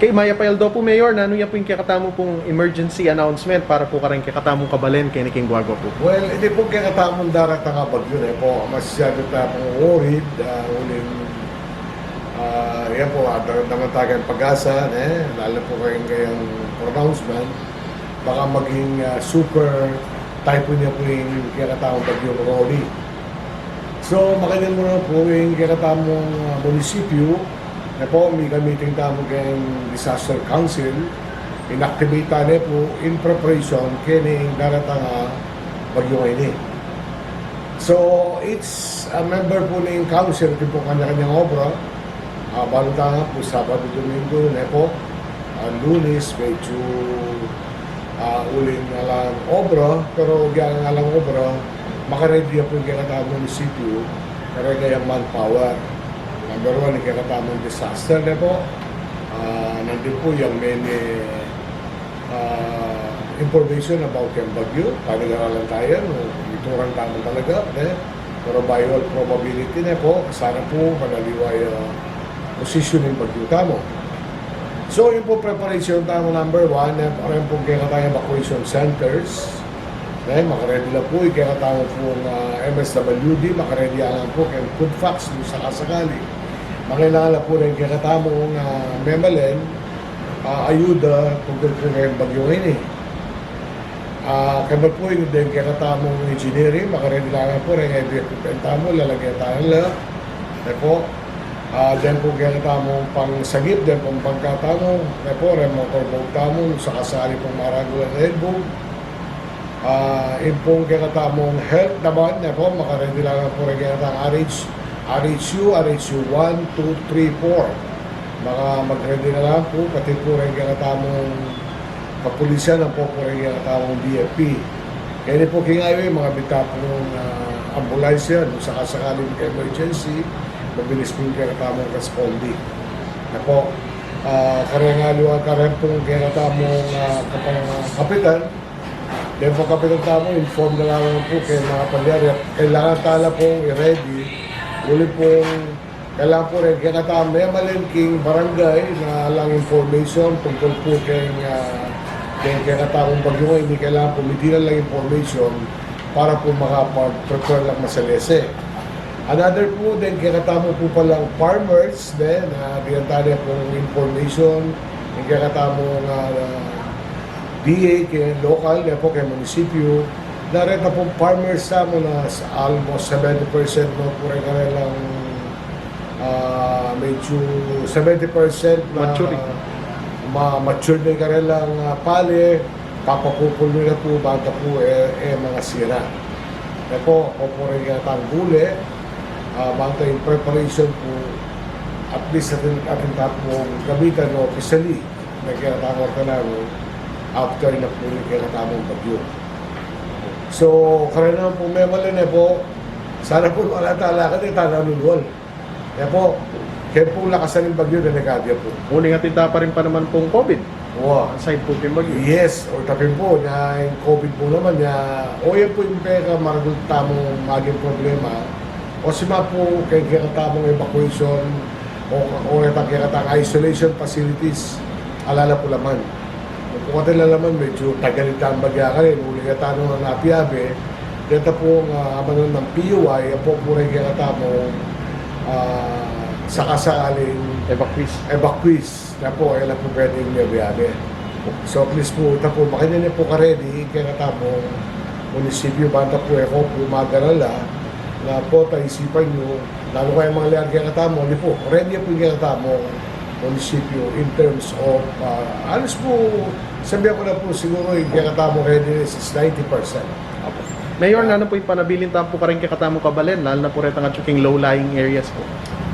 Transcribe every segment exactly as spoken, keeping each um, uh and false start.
Kay mayap a aldo pu, Mayor, nanu ya pu ing kekatamung emergency announcement para pu kareng kekatamung kabalen keni king Guagua pu? Well, iti pung kekatamung daratang a bagyu, ne pu, masyadu tayung worried, ah, uling, ah, yan pu, ah, daramdaman tayung pag-asa, ne, lalu pu kayang pronouncement, baka maging, ah, super typhoon ya pu ing kekatamung bagyung Rolly. So, makanyan mu na pu ing kekatamung, ah, munisipyu, ne pu, mika-meeting tamu keng Disaster Council, in-activate ta ne pu in preparation keni daratang a bagyu ngeni. So, each, ah, member pu ning council, atin pung kanya-kanyang obra, ah, balu ta nga pu Sabado, Domingo, ne pu, ah, Lunes, medyu, ah, uling alang obra, pero agyang alang obra, maka-ready ya pu ing kekatamung munisipyu, kareng kayang manpower. Number one, ing kekatamung disaster, ne pu. Ah, nandin pu yang many, ah, information about keng bagyu, panigaralan ta yan, ituran tamu talaga, ne? Pero by all probability, ne pu, sana pu, manaliwa ya posisyon ning bagyu tamu. So, ing pu preparation tamu, number one, ne, kareng pung kekatang evacuation centers, ne, maka-ready la pu ing kekatamung pung, ah, M S W D, maka-ready ya la pu keng food packs, nung sakasakali mangailangan la pu reng kekatamung, ah, memalen, ah, ayuda tungkul keng bagyu ngeni. Ah, kaybat pu ing deng kekatamung engineering, maka-ready la pu reng heavy equipment tamu, lalagyan tamu la. Ne pu, ah, deng pu kekatamung pangsagip, deng pung bangka tamu, ne pu, reng motorboat tamu, nung sakasakali pung maragul a elbug. Ah, ing pung kekatamung health naman, ne pu, maka-ready la pu reng kekatang R H, R H U, R H U one, two, three, four. Maka mag-ready na la pu, pati pu reng kekatamung kapulisan, ampo pu reng kekatamung D F P. Keni pu king highway, mangabit ta pung, ah, ambulansya, nung sakasakali magka-emergency, mabilis pu ing kekatamung responde. Ne pu, ah, kareng aliwa, kareng pung kekatamung, ah, kapang, ah, kapitan, deng pung kapitan tamu, inform na la pu keng mga palyari, kailangan ta la pung i-ready, uli pung kailangan pu reng kekatamung memalen king barangay na alang information tungkul pu keng, ah, keng kekatamung bagyu ngeni, kailangan pu mitinan lang information para pu makapag-prepare lang masalese. Another pu, deng kekatamu pu palang farmers, ne, na bigyan ta ne pung information, deng kekatamung, ah, D A, keng local, ne pu, keng munisipyu, na reta pung farmers tamu na s-, almost seventy percent na pu reng karelang, ah, medyu seventy percent na mature, ma-, mature na ing karelang, ah, pale, papapupul na pu, banta pu, e, e mangasira. Ne pu, opo reng kekatang gule, ah, banta ing preparation pu, at least atin, atin ta pung gamitan officially, ne kekatang orta na, after na pu ning kekatamung bagyu. So, karena pung memalen, ne pu, sana pu wala talaga, e ta na lulwal. Ne pu, keng pung lakas ning bagyu, delikadu ya pu. Uling atin ta pa rin pa naman pung COVID. Wa. Aside pu keng bagyu. Yes, o, tapi pu, nya ing COVID pu naman, nya, o, yan pu ing pekamaragul tamung maging problema. O, sima pu, keng kekatamung evacuation, o, o, keng kekatang isolation facilities, ala la pu laman. Kung atin la laman, medyu tagal itang bagya karin, uling keta nung api-api, deta pung, ah, amanan ning P U I, apo pu reng kekatamung, ah, sakasakaling evacuees. Evacuees. Kaya pu, e la pu pwedeng yabe-yabe. So, please pu, ita pu, makanyan ne pu ka-ready, kekatamung munisipyu, banta pu, e ko pu mag-alala, na pu, ta isipan yu, lalu kaya mangalyari kekatamu, di pu, ready pu ing kekatamung munisipyu in terms of, ah, alos pu, sabian ku na pu siguru ing kekatamung readiness is ninety percent. Apo. Mayor, nanu pu ing panabilin ta pu kareng kekatamung kabalen, lalu na pu retang atyu king low-lying areas pu?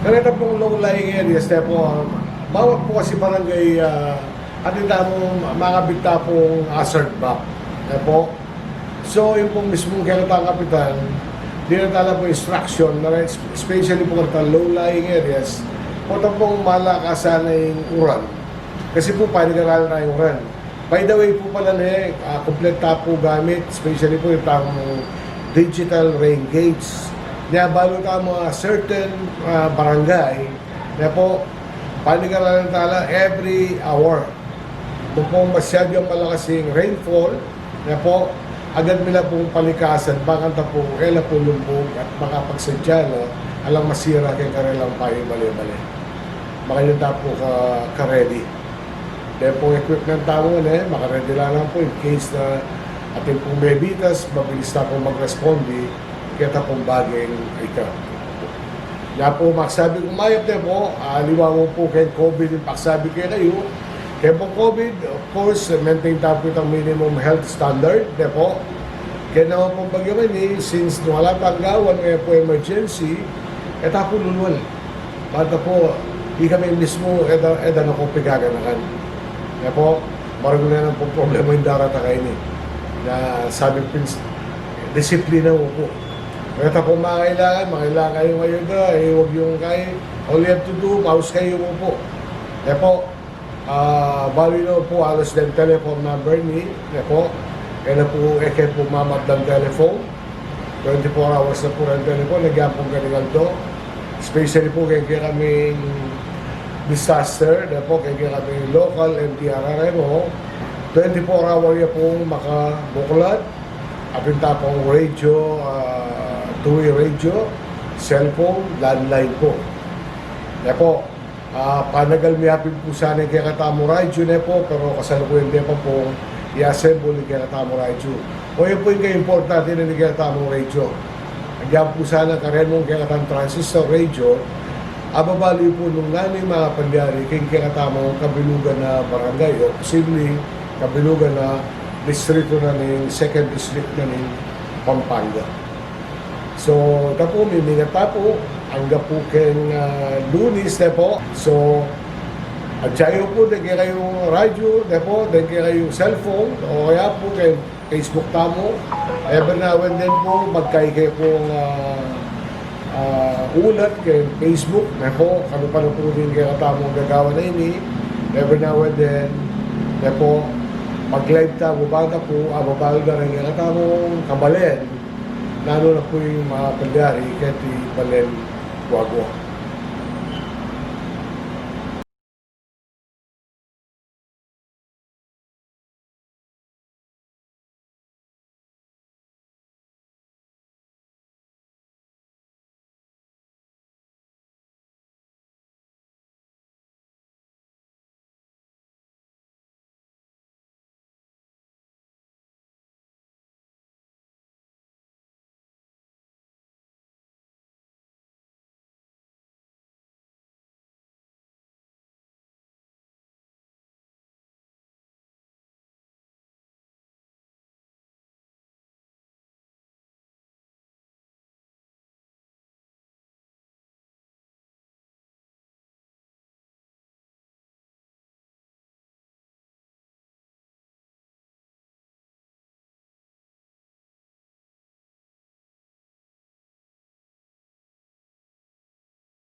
Kareta pung low-lying areas, ne pu, ah, bawat pu kasi barangay, ah, atin tamung mangabit ta pung hazard map, ne pu. So, ing pung mismung kekatang kapitan, dinan ta la pu instruction, na especially pu kareta low-lying areas, pu, ita pung malakasan na ing uran. Kasi pu, panigaralan na ing uran. By the way pu pala ne, ah, kumpletu ta pu gamit, especially pu itang digital rain gauge. Nya balu ta mga certain, ah, barangay, nya pu, Paniguraduan tala every hour. Kung pong masyadong malakas ing rainfall, ne po, agad mi la pong palikasan, bakanta po e la po lumbug at makapagsadya na alang masira keng karelang payo bale-bale. Makanyan ta po ka, ka-ready. Deng pong equipment tamu, ne, maka-ready la naman po in case na atin pong mebitas, mabilis ta pong mag-responde keta pong bageng ika. Nya po, maksabi kung mayap, ne po, aliwa mu po keng COVID ing paksabi kekayu. Keng pong COVID, of course, maintain ta po itang minimum health standard, ne po. Keng naman pong bagyo ngeni, since nung ala pang gawan, e po emergency, e ta po lulwal. Banta po, ikami mismu, e da, e da na ko pigaganakan. Kaya po, maragul na lang pong problema ing daratakan ini. Na sabi pins, disiplina mu po. Kaya ta po mangailangan, mangailangan kayung ayuda, e, wag yung kay, all you have to do, paus kayu mu po. Kaya po, ah, bali na po, alas deng telephone number ini, ne po, kaya na po, e kaya po mamat deng telephone, twenty-four hours na po ing telephone, agyang pong ganing aldo. Especially po, keng kekaming disaster, ne po, keng kekaming local M D R R M O, twenty-four hour ya pong makabuklad, apin ta pong radio, ah, two-way radio, cellphone, landline po. Ne po, ah, panagal mi apin po sana ing kekatamung radyo, ne po, pero kasalukuyan de pa pong i-assemble ing kekatamung radyo. O, yan po ing kaimportante na ning kekatamung radyo. Agyang po sana kareng kekatang transistor radyo, ababalu yu po nung nanu ing makapalyari keng kekatamung kabilugan a barangay o posibleng kabilugan a distrito na ning second district na ning Pampanga. So, ita po, mimingat ta po, angga po keng, ah, Lunes, ne po. So, adya yu po deng kekayung radyo, ne po, deng kekayung cellphone, o kaya po keng Facebook tamu. Every now and then po, magkaike pong, ah, ah, ulat keng Facebook, ne po, kanu pa na po rin kekatamung gagawan a ini. Every now and then, ne po, mag-live tamu, banta po, ababalu da reng kekatamung kabalen nanu na po ing makapalyari keti balen Guagua.